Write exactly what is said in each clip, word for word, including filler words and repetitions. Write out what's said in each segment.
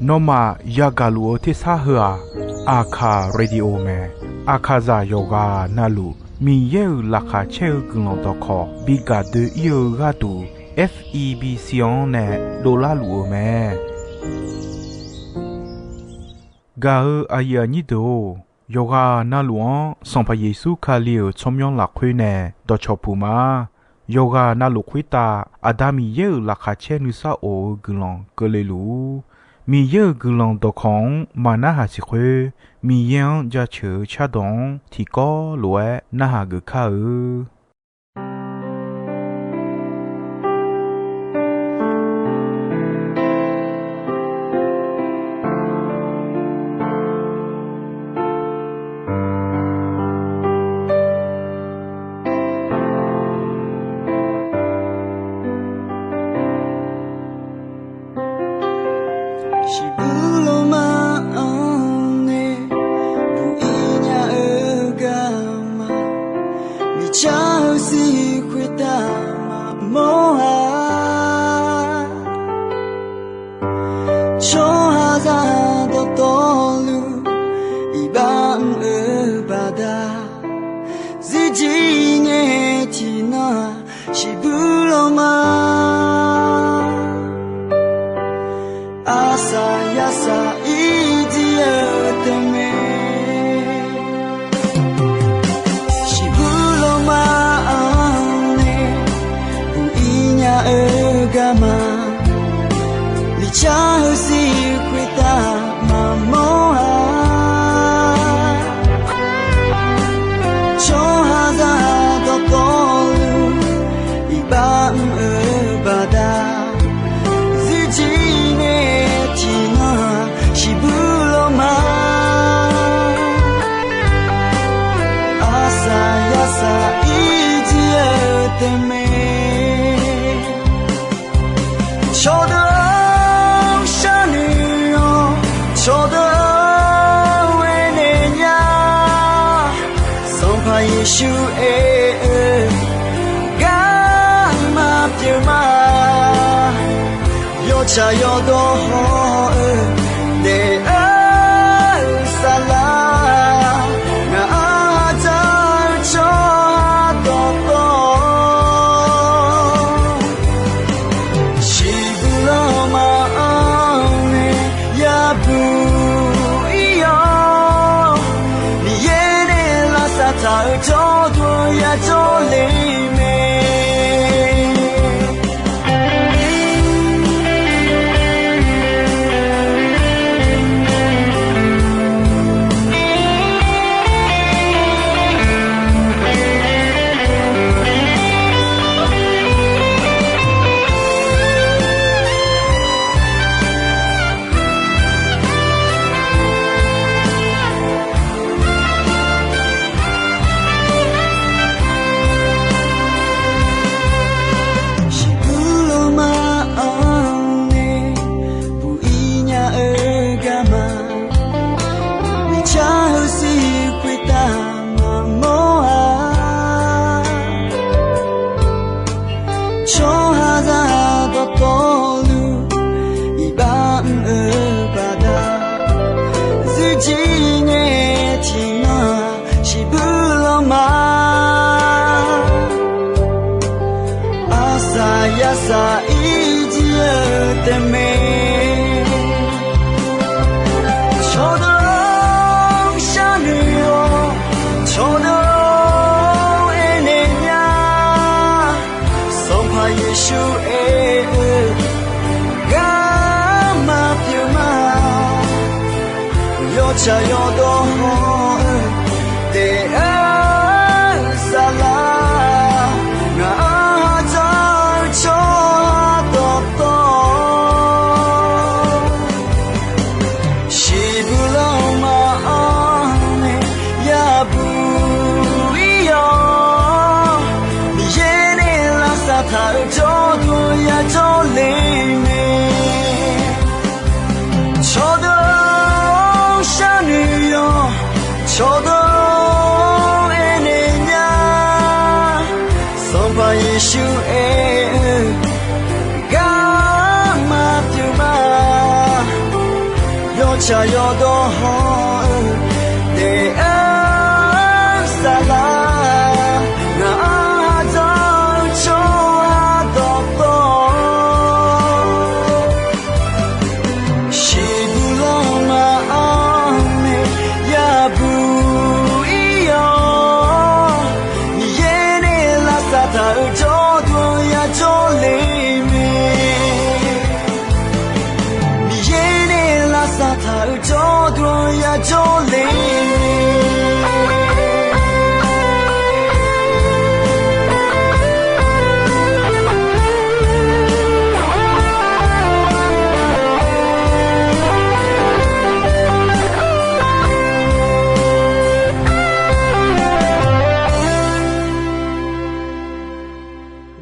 Nawmaf yagaq luf-eu tersar heu-aq, Aqkaq Radio mae. Aqkaqzaq yawqghaq navluf Miqyaer-euq laqkhaq caer-eu guiqlanq dawqkawq bi gaq doe-ir-eu gharduq, F E B C-anr nae dovlar luf-eu mae. Gaq-eu aqyuif aqnyir deuq-or, yawqghaq navluf-anr Sanqpaq Yeqsur Kali-euq tsawrmyanr lafkhoer nae dawqcawq puq ma. Yawqghaq navluf khoertav Aqda Miqyaer-euq laqkhaq caer nuisar of-eu guiqlanq keuvle luf-ur. Miqyaer-euq guiqlanq dawqkawq-anr maq narhaq siq khoer, Miqyaer-anr jaceuq-eu cardawq-anr tiqkawv lof-aer narhaq geuf kar-eu. Shiqbuq lawma-anr nae buq-ir nya-eu garma, miqcar-eu sir khoertav maqmawr-a. Tsawrhaqzaq dawqtawvluf iqbax mr-eu baqda, zirjir ngae tiqnan-aq, shiqbuq lawma arsaq yarsaq ir jir-eu tae mae. Shiqbuq lawma-anr nae buq-ir nya-eu garma, miqcar-eu sir khoertav maqmawr-a. Tsawrhaqzaq dawqtawvluf iqbax mr-eu baqda, zirjir ngae tiqnan-aq, shiqbuq lawma arsaq yarsaq ir jir-eu tae mae. Cawqdeuq-or, sharnoeq-awq. Cawqdeuq-or, aernaeq nya. Sanqpaq Yeqsur aer-eu garma pyeuf ma. Yawtsaq yawdawr haw-eu daef-eu saflar, ngaq-anr dzaq-eu tsawrhaq dawqtawv, shiqbuq lawma-anr nae yabuq ir-awr, Miqyaer nae lavsav taq-eu jawrduq yajawr le mae. Shiqbuq lawma-anr nae buq-ir nya-eu garma, miqcar-eu sir khoertav maqmawr-a. Tsawrhaqzaq dawqtawvluf iqbax mr-eu baqda, zirjir ngae tiqnan-aq, shiqbuq lawma arsaq yarsaq ir jir-eu tae mae. Cawqdeuq-or, sharnoeq-awq. Cawqdeuq-or, aernaeq nya. Sanqpaq Yeqsur aer-eu garma pyeuf ma. Yawtsaq yawdawr haw-eu daef-eu saflar, ngaq-anr dzaq-eu tsawrhaq dawqtawv, shiqbuq lawma-anr nae yabuq ir-awr, Miqyaer nae lavsav taq-eu jawrduq yajawr le mae. Cawqdeuq-or, sharnoeq-awq. Tsaq yawdawr hawr-eu daef-aer saflar, ngaq-anr ardawr-eu tsawrhaq dawqtawv, shiqbuq lanma-anr nae yabuq ir-awr, Miqyaer nae lavsav taq-euq jawrduq-anr yajawr le mae. Miqyaer nae lavsav taq-euq jawrduq-anr yajawr le.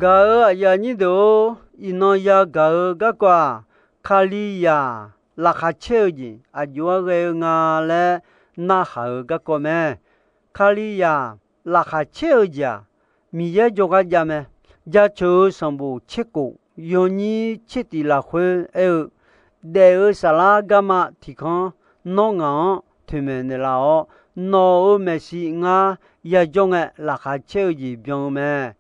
Gaq-euq aqyuif aqnyir deuq-or, iqnan yagaq-eu garkawv-aq, Kalizaq laqkhaq caer-eu jeq aqjox-aer ghae-eu nga laer narhaq-eu garkawv mae. Kalizaq laqkhaq caer-eu jeq-aq, Miqyaer jawrgar jav mae. Jaceuq-eu sanqbof tser khof yawnyir tser tif lafkhoer aer-eu, daef-eu saflar garma tiq kanr, nawr ngaq-anr toeqmaeq naeqlaf-awr, nawq-euq maeqshi ngar yajawr ngae laqkhaq caer-eu jeq byan-eu mae.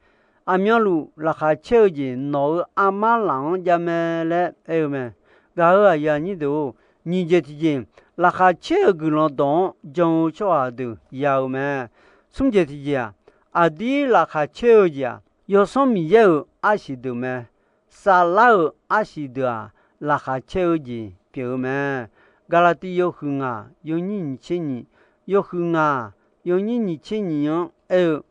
Aqmyanluf laqkhaq caer-eu jeq nawq-euq armar laf-anr jav mae laer aer-eu mae. Gaq-euq aqyuif aqnyir deuq-or, nyiq jeq tiqjeq, laqkhaq caer-eu guiqlanq dawq-anr jan-eu tsawrhaq deuq ya-eu mae. Smr jeq tiqjeq-aq, aqdir laqkhaq caer-eu jeq-aq, Yawsanr Miqyaer-euq arsiq deuq mae. Saflar-euq arsiq deuq-aq, laqkhaq caer-eu jeq pyeuf-eu mae. Gaqlaqtiv yawhuiq ngaq yawnyir nyiq tser nyiq, yawhuiq ngaq yawnyir nyiq tser nyiq-anr aer-eu,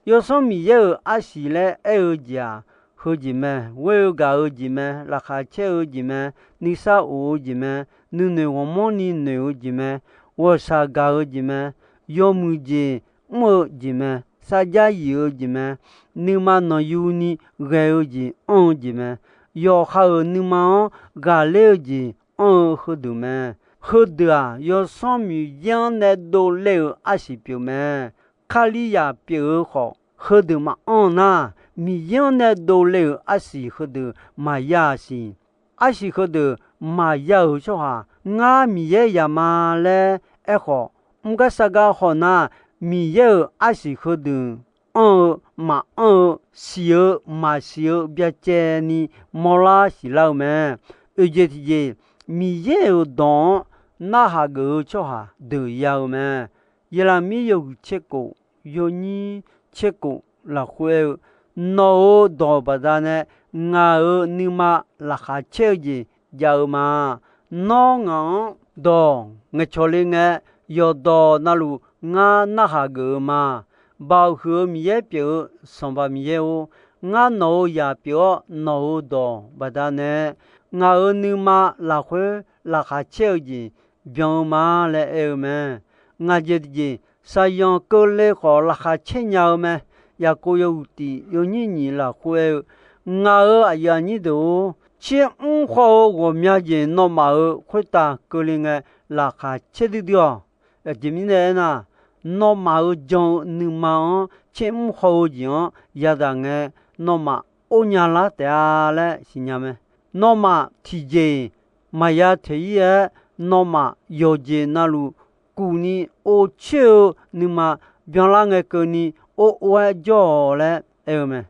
Yawsanr Miqyaer-euq arsiq laer aer-eu jeq-aq, heujeq mae. Ghoer-eu gaq-eu jeq mae. Laqkhaq caer-eu jeq mae. Nuisar of-eu jeq mae. Nuinoeq ghawrmawr ni noeq-eu jeq mae. Ghawqshaq gaq-eu jeq mae. Yawmuiq jeq mr-eu jeq mae. Sarjax yif-eu jeq mae. Nuima nanqyuni ghae-eu jeq anr-eu jeq mae. Yawqha-euq nuima-anr ghaqler-eu jeq anr-eu heudeuq mae. Heudeuq-aq, Yawsanr Miqyaer-anr nae dovle-euq arsiq pyeuf mae. Kalizaq pyeuf-eu khawf, heudeuq maqanr nar, Miqyaer-anr nae dovle-euq arsiq heudeuq maqya-a siq. Arsiq heudeuq maqya-euq tsawrhaq, ngar Miqyaer yaq ma laer aerkhawf, mr gar sar gar haw nar, Miqyaer-euq arsiq heudeuq anr-eu maqanr-eu, siq-eu maqsiq-eu byacaevni mawrlar siqlar-eu mae. Oeq jeq tiqjeq, Miqyaer-euq dawq-anr narhaq geuf-eu tsawrhaq deuq ya-eu mae. Yeqlaqmir yawhuiq tser khof yawnyir tser khof lafkhoer aer-eu, nawq-euq dawq baqdanae ngaq-euq nuima laqkhaq caer-eu jeq jav-eu ma. Nawr ngaq-anr dawq ngaeqcawq le ngae, yawqdawq navluf ngar narhaq geuf-eu ma. Baoq huiq-eu Miqyaer pyeuf-eu Sanqpaq Miqyaer-or, ngar nawq-euq zaq pyeuf-awr nawq-euq dawq baqdanae ngaq-euq nuima lafkhoer laqkhaq caer-eu jeq byan-eu ma laer aer-eu mae. Ngaq jeq tiqjeq, shaqzanq keuvle khawf laqkhaq caer nya-eu mae. Yaqkov yawhuiq tif yawnyir nyiq lafkhoer aer-eu, ngaq-euq aqyuif aqnyir deuq-or, tser mr haw-eu ghawqmya jeq nawmaf-euq khoertav keuvle ngae laqkhaq caer duidui-awq. Aqjeq mirnae aernar, nawmaf-euq jan-eu nuima-anr tser mr haw-eu jeq-anr yadaq ngae, nawmaf or nya lar taef-a laer siqnya mae. Nawmaf tiqjeq-iq maqya taeq-ir-aer, nawmaf yawqjeq navluf kufni or coer-eu nuima byanlar ngae keuvni or or-aer jawr-awq laer aer-eu mae.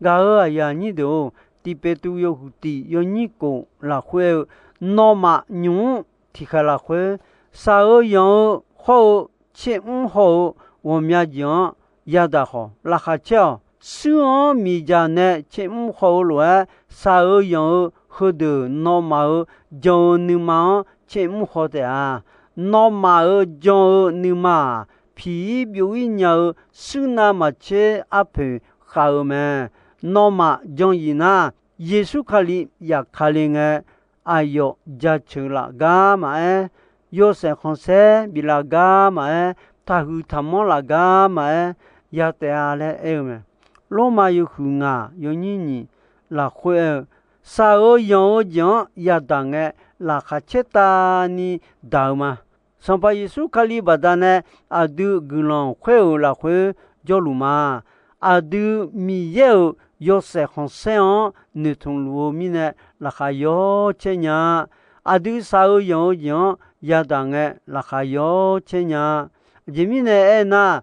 Gaq-euq aqyuif aqnyir deuq-or, Tiqpeqtuv yawhuiq tif yawnyir khof lafkhoer aer-eu, nawmaf nymq-mr tiqkhaeq lafkhoer, shaq-eu yanq-eu hawr-eu tser mr haw-eu ghawqmya jeq-anr yadaq khawf laqkhaq caer-awq. Shuir-anr miqdzaq nae tser mr haw-eu lof-aer, shaq-eu yanq-eu heudeuq nawmaf-euq jan-eu nuima-anr tser mr haw taef-a. Nawmaf-euq jan-eu nuima-aq, piq-ir byov-ir nya-eu shuir navmaqtser arpoeq khav-eu mae. Nawmaf jan-iq nar, Yeqsur Kali yaf ka le ngae, aqyawf jaceuq laf gar maqaer, yawshaef khanqsaer biflaf gar maqaer, taqhuiq taqmanr laf gar maqaer, ya taef-a laer aer-eu mae. Lormav yawhuiq ngaq yawnyir nyiq lafkhoer aer-eu, shaq-eu yanq-eu jeq-anr yadaq ngae, laqkhaq caertavni daq-eu ma. Sanqpaq Yeqsur Kali baqdanae aqdui guiqlanq khoer-euq lafkhoer jawrluf ma. Aqdui Miqyaer-euq yawshaef khanqsaer-anr noeqtmq luf-eu mirnae, laqkhaq yawcaer nya-a. Aqdui shaq-eu yanq-eu jeq-anr yadaq ngae laqkhaq yaw caer nya. Aqjeq mirnae aernar,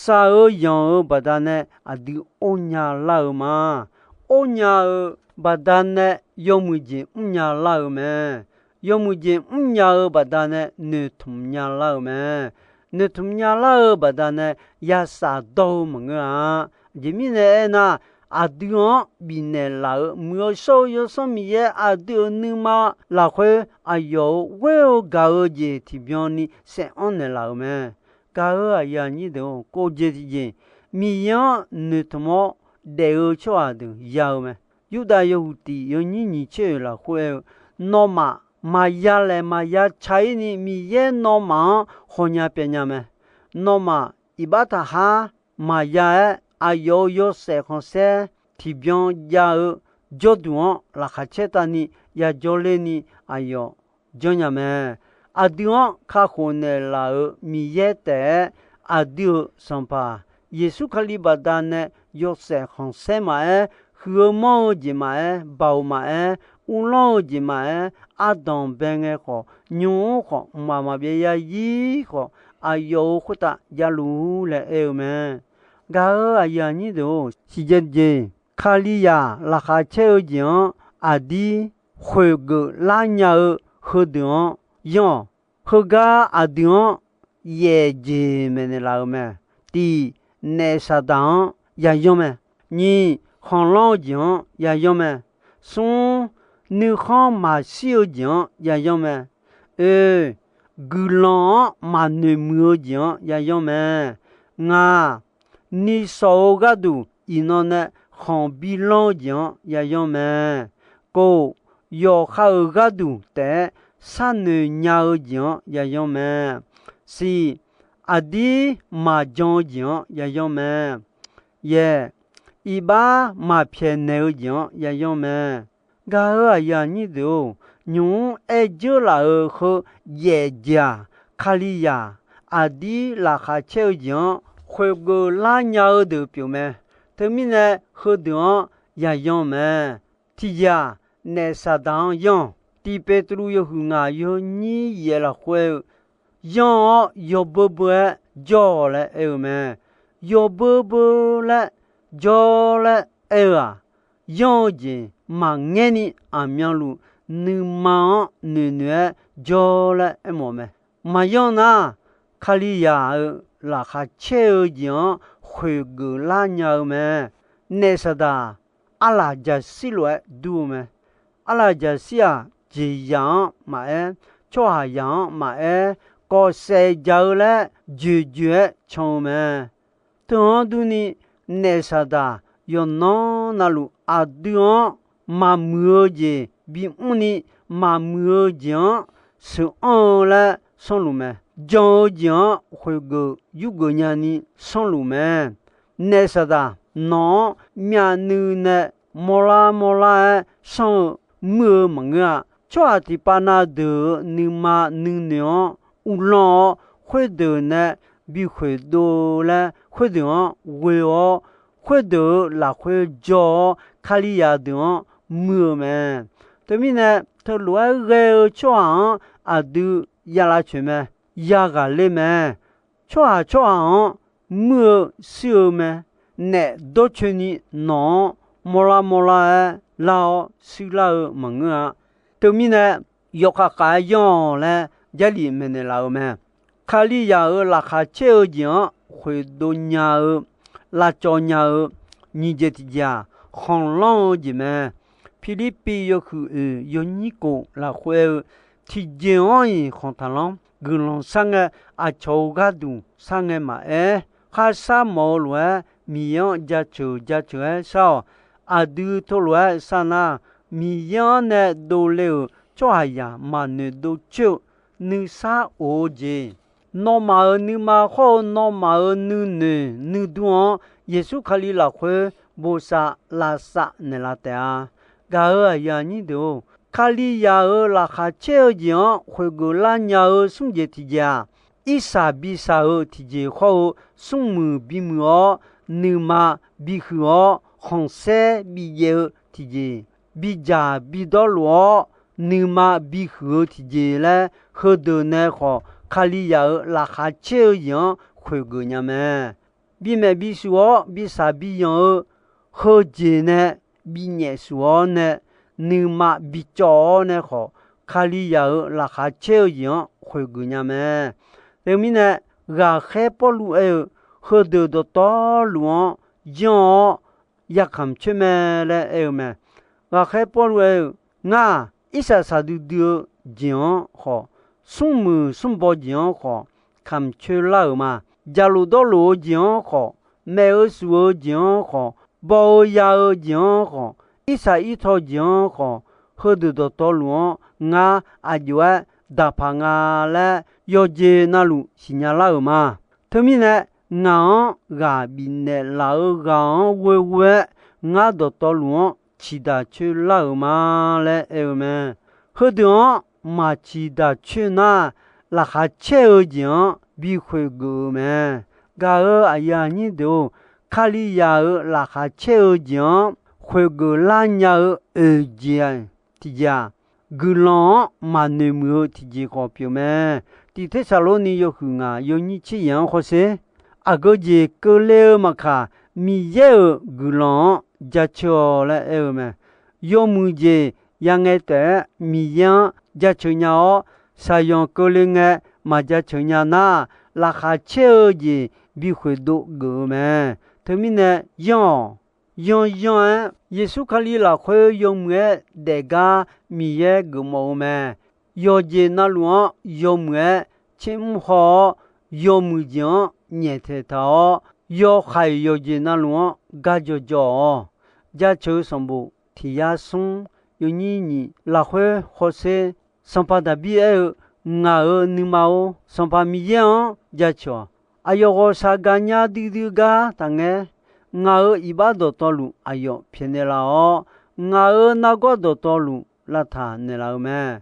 shaq-eu yanq-eu baqdanae aqdui or nya lar-eu ma. Or nya-eu baqdanae yawmuiq jeq mrnya lar-eu mae. Yawmuiq jeq mrnya-eu baqdanae noeqtmq nya lar-eu mae. Noeqtmq nya lar-eu baqdanae yashaf dawr-eu maqngeur-a. Aqjeq mirnae aernar, aqdui-anr bifnaeq laf-euq Muiq-eu Shawr-eu Yawsanr Miqyaer aqdui-euq nuima lafkhoer aqyawf-euq ghoer-eu gaq-eu jeq tiqbyan ni saef-anr naeqlaf-euq mae. Gaq-eu aqyuif aqnyir deuq-or, kov jeq tiqjeq, Miqyaer-anr noeqtmq-awr daef-eu tsawrhaq deuq ya-eu mae. Yurdav yawhuiq tiq yawnyir nyiq tser oeq lafkhoer aer-eu, nawmaf maqya laeq maqya ca-ir ni Miqyaer nawmaf-anr hawnya pyav nya mae. Nawmaf iqbax taqhar maqya-aer, aqyawf-euq yawshaef khanqsaer tiqbyan jav-eu jawrduq-anr laqkhaq caer tavni yajawr ler ni aqyawf janrnya mae. Aqdui-anr kakhof naeqlaf-euq Miqyaer taef-aer, aqdui-euq Sanqpaq Yeqsur Kali baqdanae yawshaef khanqsaer maqaer, huiq-eu manr-eu jeq maqaer, baoq maqaer, uvlanr-eu jeq maqaer, ardanq bae ngae khawf, nymq-mr khawf, mqmaq maqbyav yarzir khawf, aqyawf-euq khoertav javluf-ur laer aer-eu mae. Gaq-eu aqyuif aqnyir deuq-or, siqjeq jeq, Kalizaq laqkhaq caer-eu jeq-anr aqdir khoeqgeuf lar nya-eu heudeuq-anr yanr-awq. Heugar aqdui-anr yaef jeq maeqnaeq laf-eu mae. Tiq, naef Saqdaq-anr yayanr mae. Nyiq, khanqlanr-eu jeq-anr yayanr mae. Smr, nuikhanr maqshir-eu jeq-anr yayanr mae. Oe, guiqlanq-anr maqnoeq muiq-eu jeq-anr yayanr mae. Ngaq, nishawq-eu gharduq iqnan nae khanq bi lanr-eu jeq-anr yayanr mae. Kov, yawqha-euq gharduq taef-aer sharnoeq nya-eu jeq-anr yayanr mae. Siq, aqdir maqjan-eu jeq-anr yayanr mae. Yaeq, iqbax maqpyaeq naeq-eu jeq-anr yayanr mae. Gaq-eu aqyuif aqnyir deuq-or, nymq-mr aer dzeur laf-euq heu yaef jeq-aq, Kalizaq aqdir laqkhaq caer-eu jeq-anr khoeqgeuf lar nya-eu deuq pyeuf mae. Teumirnae heudeuq-anr yayanr mae. Tiqjeq-aq, naef Saqdaq-anr yanr-awq. Tiq Beqtuvluv yawhuiq ngaq yawnyir yaef lafkhoer-eu, yanr-awr yawbeur beur-aer jawr-awq laer aer-eu mae. Yawbeur beur laer jawr laer aer-eu-aq, yanr-eu jeq maqngaer ni aqmyanluf nuima-anr noeqnoeq-aer jawr laer aermawf mae. Maqyanr nar, Kalizaq-euq laqkhaq caer-eu jeq-anr khoeqgeuf lar nya-eu mae. Naef Saqdaq arlaq jaqshir lof-aer dur-eu mae. Arlaq jaqshir-aq, jeqzaq-anr maqaer, tsawrhaqzaq-anr maqaer, kawf saef jaq-eu laer joeqjoeq-aer can-eu mae. Teu-anr durni, naef Saqdaq yawqnan navluf aqdui-anr maqmuiq-eu jeq bimr ni, maqmuiq-eu jeq-anr sheuq anr-eu laer sanrluf mae. Jan-eu jeq-anr khoeqgeuf yurgeuf nyani sanrluf mae. Naef Saqdaq, nawq-anr myavnuiv nae mawrlar mawrlar-aer sanr-eu muir-eu maqngeur-a. Tsawrhaq tiqpav na deuq-euq nuima nuinoeq-anr uvlanr-awr, khoerdeuq nae bi khoeqdov laer khoerdeuq-anr ghoe-awr, khoerdeuq-euq lafkhoer jawr-awr, Kalizaq deuq-anr muir-eu mae. Teumirnae, teulof-aer ghae-eu tsawrhaq-anr aqdui ya lavcoeq mae, yaghaq ler mae. Tsawrhaq tsawrhaq-anr muir-eu shir-eu mae. Naef dawrcoeni nawq-anr mawrlar mawrlar-aer lar-awr shirlar-eu maqngeur-a. Teumirnae, yawkhav khav-aer yanr-awq laer Jarlif maeqnaeq laf-eu mae. Kalizaq-euq laqkhaq caer-eu jeq-anr khoeqdov nya-eu, lavcawv nya-eu nyiq jeq tiqjeq-aq, khanqlanr-eu jeq mae. Pirlirpiv yawhuiq oeq yawnyir kof lafkhoer-eu, tiqjeq-anr-iq khanq taqlanr. Guiqlanq sharngae, aqcawq-euq gharduq sharngae maqaer, kharshar mawf-eu lof-aer Miqyaer-anr jaceuq jaceuq-aer shar-awq. Aqdui teulof-aer sharnar, Miqyaer-anr nae dovle-euq tsawrhaqzaq maqnoeq dov coer-eu nuisar of-eu jeq, nawmaf-euq nuima khawr-eu nawmaf-euq nuinoeq nuidur-anr Yeqsur Kali lafkhoer bosav lavsav naeqlaf taef-a. Gaq-euq aqyuif aqnyir deuq-or, Kalizaq-euq laqkhaq caer-eu jeq-anr khoeqgeuf lar nya-eu smr jeq tiqjeq-aq, irsaq bisaq-eu tiqjeq khawr-eu, smrmuiq bimuiq-awr, nuima bihuiq-awr, khanqsaer bijaev-eu tiqjeq, bidzaq bidawr lof-awr, nuima bihuiq-eu tiqjeq laer heudeuq nae khawf, Kalizaq-euq laqkhaq caer-eu jeq-anr khoeqgeuf nya mae. Bimaeq bisuf-awr bisaq biyanq-eu heujeq nae binyaef suf-awr nae, nuima bicawv-awr nae khawf, Kalizaq-euq laqkhaq caer-eu jeq-anr khoeqgeuf nya mae. Teumirnae, ghaqkhaer Pawrluv aer-eu, heudeuq dawqtawvluf-anr yanr-awr yakamq coer mae laer aer-eu mae. Ghaqkhaer Pawrluv aer-eu, Ngar-aq, irsaq saqdui dui-eu jeq-anr khawf, smrmuiq smrbaw jeq-anr khawf, kamq coer lar-euq ma. Jaqlof dawrlof-eu jeq-anr khawf, maef-eu suf-eu jeq-anr khawf, baw-eu ya-eu jeq-anr khawf, irsaq irtaw jeq-anr khawf, heudeuq dawqtawvluf-anr ngar aqjox-aer daqpaq nga laer yawqjeq navluf siqnya lar-euq ma. Teumirnae, ngaq-anr ghaq bifnaeq laf-eu ghaq-anr ghoeghoe-aer, ngar dawqtawvluf-anr ciqdaq coer lar-euq ma laer aer-eu mae. Heudeuq-anr maq ciqdaq coer nar, laqkhaq caer-eu jeq-anr bi khoeqgeuf-eu mae. Gaq-euq aqyuif aqnyir deuq-or, Kalizaq-euq laqkhaq caer-eu jeq-anr khoeqgeuf lar nya-eu oeq jeq tiqjeq-aq, guiqlanq-anr maqnoeq muiq-eu tiqjeq khawf pyeuf mae. Tiq Tersaqlorni yawhuiq ngaq yawnyir tser yaeq-anr hawsher. Aqgeu jeq keuvle-eu maqkaq, Miqyaer-euq guiqlanq-anr jaceuq-awq laer aer-eu mae. Yawmuiq jeq yangae taef-aer Miqyaer-anr jaceuq nya-awr, shaqyanq keuvle ngae maq jaceuq nya nar, laqkhaq caer-eu jeq bi khoeqdov geuf-eu mae. Teumirnae yanr-awq. Yanryanr-aer Yeqsur Kali lafkhoer yawmuiq-aer daefgar Miqyaer geufmawf-eu mae. Yawqjeq navluf-anr yawmuiq-aer tsermr haw-awr, yawmuiq jeq-anr nyaeftaeq taq-awr, yawhaiq yawqjeq navluf-anr gar jawrjawr-awq. Jaceuq-eu sanqbof tiq yar smr yawnyir nyiq lafkhoer hawsher. Sanqpaq Daqbir aer-eu, Ngaq-euq nuima-or, Sanqpaq Miqyaer-anr jaceuq-awq. Aqyawf ghawqshaq gaqnya duidui gar taqngaer. Ngaq-euq iqbax dawqtawvluf aqyawf pyaeqnaeq laf-awr, ngaq-euq nargawr dawqtawvluf lavtaq naeqlaf-eu mae.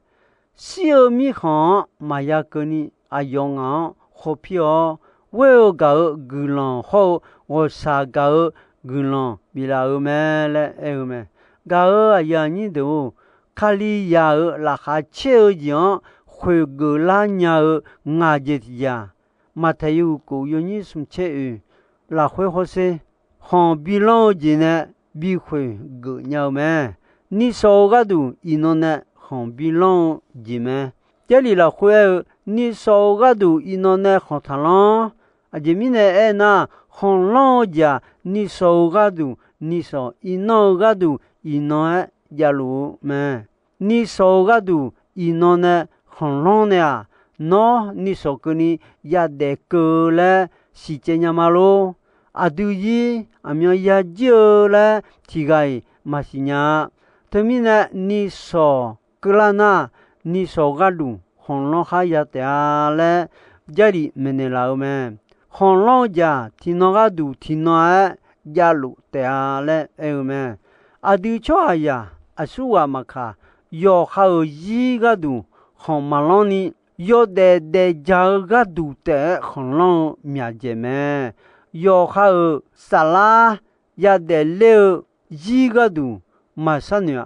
Shir-eu mirkhanq-anr maqya keuvni aqyawf ngaq-anr khawpir-awr, ghoer-eu gaq-euq guiqlanq hawr-eu ghawqshaq gaq-eu guiqlanq biflaf-eu mae laer aer-eu mae. Gaq-euq aqyuif aqnyir deuq-or, Kalizaq-euq laqkhaq caer-eu jeq-anr khoeqgeuf lar nya-eu ngaq jeq tiqjeq-aq, Maqtaeq yawhuiq kof yawnyir smq caer oeq lafkhoer hawsher. Khanq bilanr-eu jeq nae bi khoeqgeuf nya-eu mae. Nishawq-eu gharduq iqnan nae khanq bilanr-eu jeq mae. Jarlif lafkhoer aer-eu, nishawq-eu gharduq iqnan nae khanq taqlanr. Aqjeq mirnae aernar, khanqlanr-eu jeq-aq, nishawq-eu gharduq nishawq, iqnan-eu gharduq iqnan-aer javluf-eu mae. Nishawq-eu gharduq iqnan nae khanqlanr nae-aq, nawr nishawq keuvni yadaef keuv-eu laer siqcaev nya ma lor. Aqdui zir aqmyan yajir-eu laer tiqghaq-iq maqsiq nya-a. Teumirnae nishawq keuvlar nar, nishawq gharduq khanqlanr khar ya taef-a laer Jarlif maeqnaeq laf-eu mae. Khanqlanr-eu jeq-aq, tiqnan gharduq tiqnan-aer javluf taef-a laer aer-eu mae. Aqdui tsawrhaqzaq aqsurghaq maqkaq, yawqha-euq zir gharduq khanq maqlanr ni, yawdaef daefdzaq-eu gharduq taef-aer khanqlanr-eu myaqdzaeq mae. Yawqha-euq saflar yadaef ler-eu zir gharduq maqsharnoeq-a.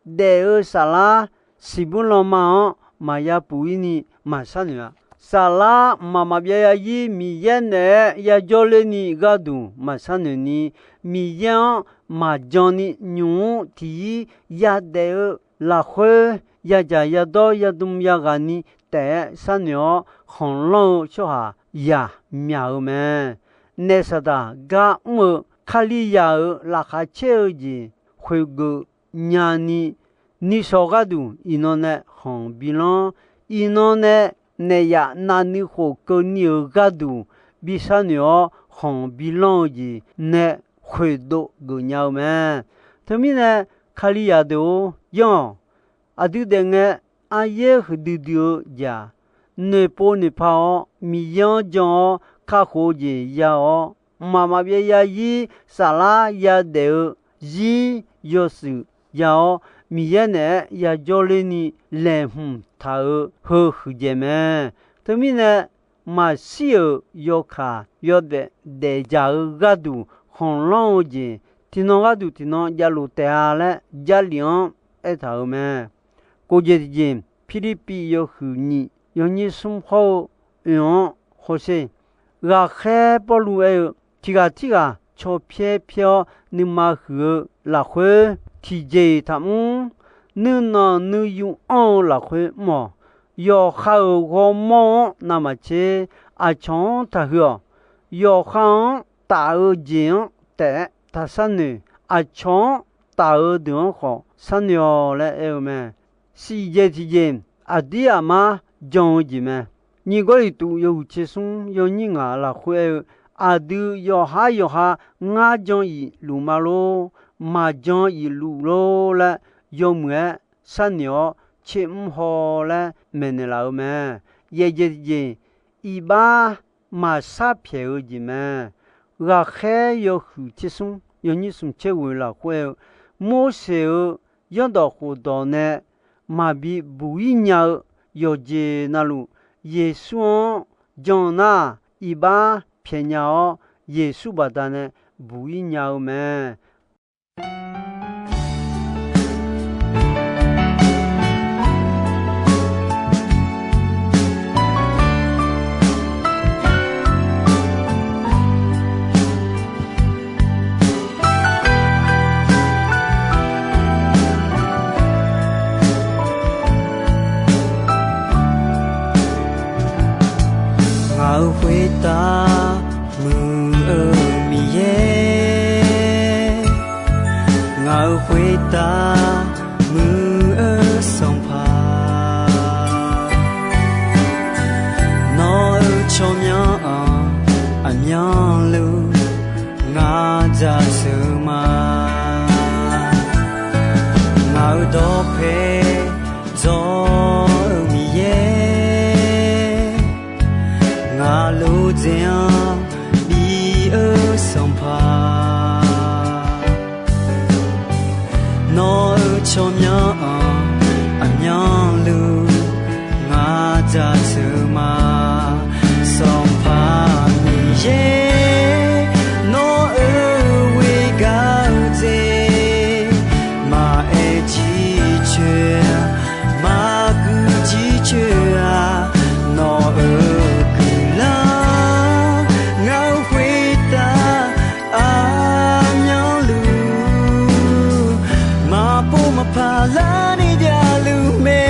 Daef-eu saflar siqbur lanma-anr maqya puq-ir ni maqsharnoeq-a. Saflar mqmaq maqbyav yazir Miqyaer naeq-aer yajawr ler ni gharduq maqsharnoeq ni, Miqyaer-anr maqjan ni nymq-mr tiqzir yadaef-eu lafkhoer yadzaq yadawr yadm yaghaq ni taef-aer sharnoeq-awr khanqlanr-eu tsawrhaqzaq myaq-eu mae. Naef Saqdaq gar mr-eu Kalizaq-euq laqkhaq caer-eu jeq khoeqgeuf nyani, nishawq gharduq iqnan nae khanq bilanr. Iqnan nae naef yaf navnuikhof keuvni-euq gharduq bi sharnoeq-awr khanq bilanr-eu jeq nae khoeqdov geufnya-eu mae. Teumirnae, Kalizaq deuq-or, yanr-awq. Aqdui daefngae aryaer huiqdui dui-eu jeq-aq, noeqpov noeqpa-awr Miqyaer-anr jan-awr kakhof-eu jeq ya-awr, mqmaq maqbyav yazir saflar yadaef-eu zir yawshuif ya-awr, Miqyaer naeq-aer yajawr ler ni laeqhmq taq-euq heu huiqdzaeq mae. Teumirnae, maqshir-euq yawkaq yawdaef daefdzaq-eu gharduq khanqlanr-eu jeq, tiqnan gharduq tiqnan javluf taef-a laer Jarlif-anr aertaq-euq mae. Kofjeq tiqjeq, Pirlirpiv yawhuiq nyiq yawnyir smr hawr-eu oeq-anr hawsher. Ghaqkhaer Pawrluv aer-eu, tiqghaq tirghaq caw pyaer pyaer-awr nuima huiq-eu lafkhoer, tiqjeq-iq taqmr. Nuinanq nuiyu anr-eu lafkhoer mr-awq. Yawqha-euq ghawrmawr-anr navmaqtser aqcawq-anr taqhuiq-awq. Yawqha-anr taf-eu jeq-anr taef-aer taqsharnoeq. Aqcawq-anr taf-eu deuq-anr khawf sharnoeq-awq laer aer-eu mae. Siqjeq tiqjeq, aqdir aqmar jan-eu jeq mae. Nyiq Gawrliqtu yawhuiq tser smr yawnyir ngaq lafkhoer aer-eu, aqdui yawqhar yawqha ngar jan-iq luf ma lor, maqjan-iq luf lor laer yawmuiq-aer sharnoeq-awr tsermr haw laer maeqnaeq laf-eu mae. Yaeqjeq tiqjeq, iqbax maqshar pyaeq-eu jeq mae. Ghaqkhaer yawhuiq tser smr yawnyir smq tser ghoeq lafkhoer aer-eu, Morseq-euq zanrdawq khofdawq nae maqbi buq-ir nya-eu yawqjeq navluf, Yeqsur-anr jan nar, iqbax pyaeq nya-awr, Yeqsur baqdanae buq-ir nya-eu mae. Ngaq-euq khoertav muiq-eu Miqyaer, ngaq-euq khoertav muiq-eu Sanqpaq, nawq-euq tsawrmyanr-anr aqmyanluf ngar jaceuq ma. Ngaq-euq dawqpae dzawr-eu Miqyaer, ngaq lof dzaeq-anr bi-eu Sanqpaq, nawq-euq tsawrmyanr-anr aqmyanluf ngar jaceuq ma. Sanqpaq Miqyaer, nawq-euq ghoer gar-eu dzaeq, maqaer jircoer-a, maqguiq jircoer-a, nawq-euq guiqlanq ngaq-euq khoertav aqmyanluf maqpov maqpar larni javluf mae.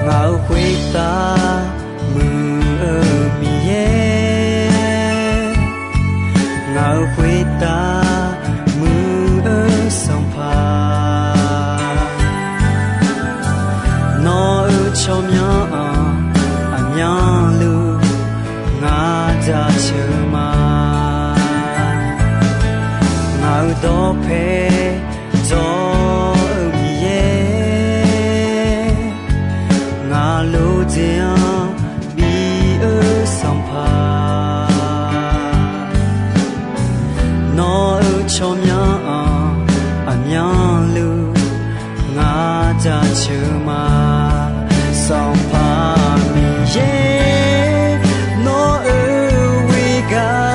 Ngaq-euq khoertav muiq-eu Miqyaer, ngaq-euq khoertav muiq-eu Sanqpaq, nawq-euq tsawrmyanr-anr aqmyanluf ngar jaceuq ma. Ngaq-euq dawqpae dzawr-eu Miqyaer, ngaq lof dzaeq-anr bi-eu Sanqpaq, nawq-euq tsawrmyanr-anr aqmyanluf ngar jaceuq ma. Sanqpaq Miqyaer, nawq-euq ghoer gar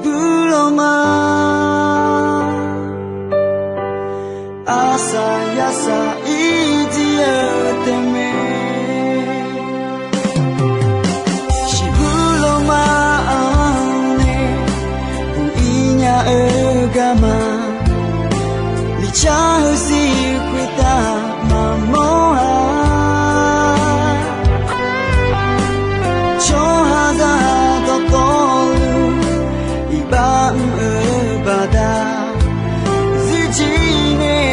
Builanma, arsaq yasaq ir jir-eu tae mae. Shiqbuir lanma-anr nae buq ir nya-eu garma, miqcar heusiq khoertav maqmawr-a. Tsawrhaqzaq dawqtawvluf iqbax mr-eu baqda, zuirjir ngae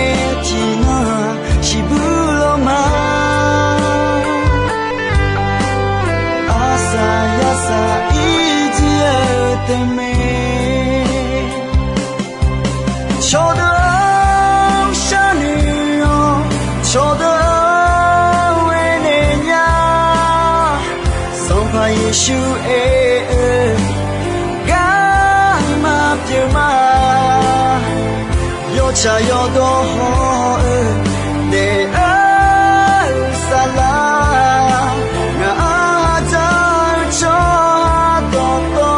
tiqnan-aq shiqbuir lanma. Arsaq yasaq ir jir-eu tae mae. Cawqdeuq-anr sharnoeq-awr, cawqdeuq-anr aernaeq nya. Sanqpaq Yeqsur aer-eu garma pyeuf ma. Yawtsaq yawdawr haw-eu daef-eu saflar, ngaq-anr dzaq-eu tsawrhaq dawqtawv,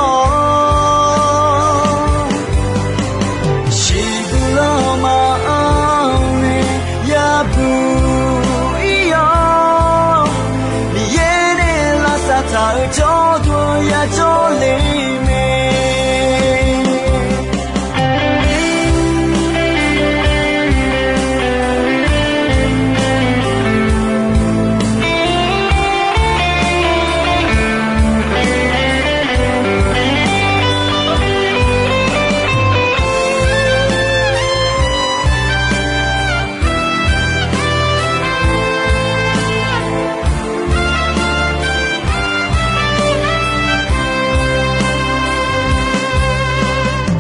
shiqbuir lanma-anr nae yabuq ir-awr, Miqyaer nae lavsav taq-eu jawrduq-anr yajawr le mae.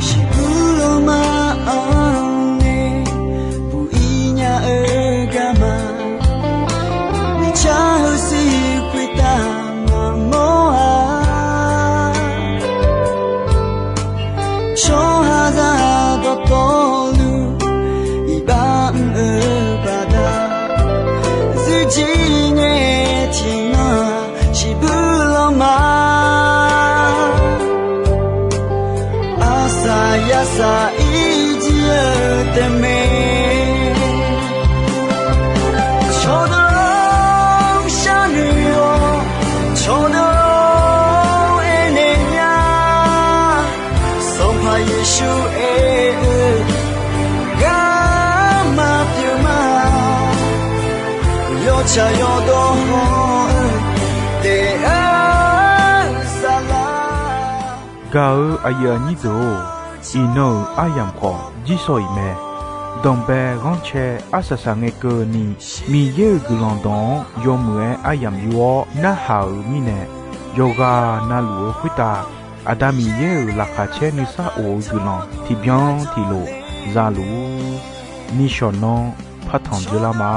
Shiqbuir lanma-anr nae buq ir nya-eu garma, miqcar heusiq khoertav maqmawr-a. Tsawrhaqzaq dawqtawvluf iqbax mr-eu baqda, zuirjir ngae tiqnan-aq shiqbuir lanma. Arsaq yasaq ir jir-eu tae mae. Cawqdeuq-anr sharnoeq-awr, cawqdeuq-anr aernaeq nya. Sanqpaq Yeqsur aer-eu garma pyeuf ma. Yawtsaq yawdawr haw-eu daef-eu saflar. Gaq-euq aqyuif aqnyir deuq-or, iqnan-euq aryamq khawf jirsawq iq mae. Danqbae ghanrcae arsaq saq ngae keuvni, Miqyaer-euq guiqlanq dawq-anr yawmuiq-aer aryamq yur-awr narhaq-euq mirnae, yawqghaq navluf-eu khoertav Aqda Miqyaer-euq laqkhaq caer nuisar of-eu guiqlanq tiqbyan tiqlof za luf-ur. Nishawq nan partanq dzeurlar ma.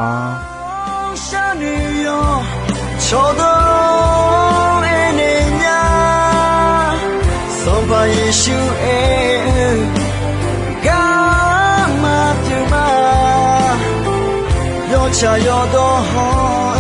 Sharnoeq-awr, cawqdeuq-anr aernaeq nya. Sanqpaq Yeqsur aer-eu garma pyeuf ma. Yawtsaq yawdawr haw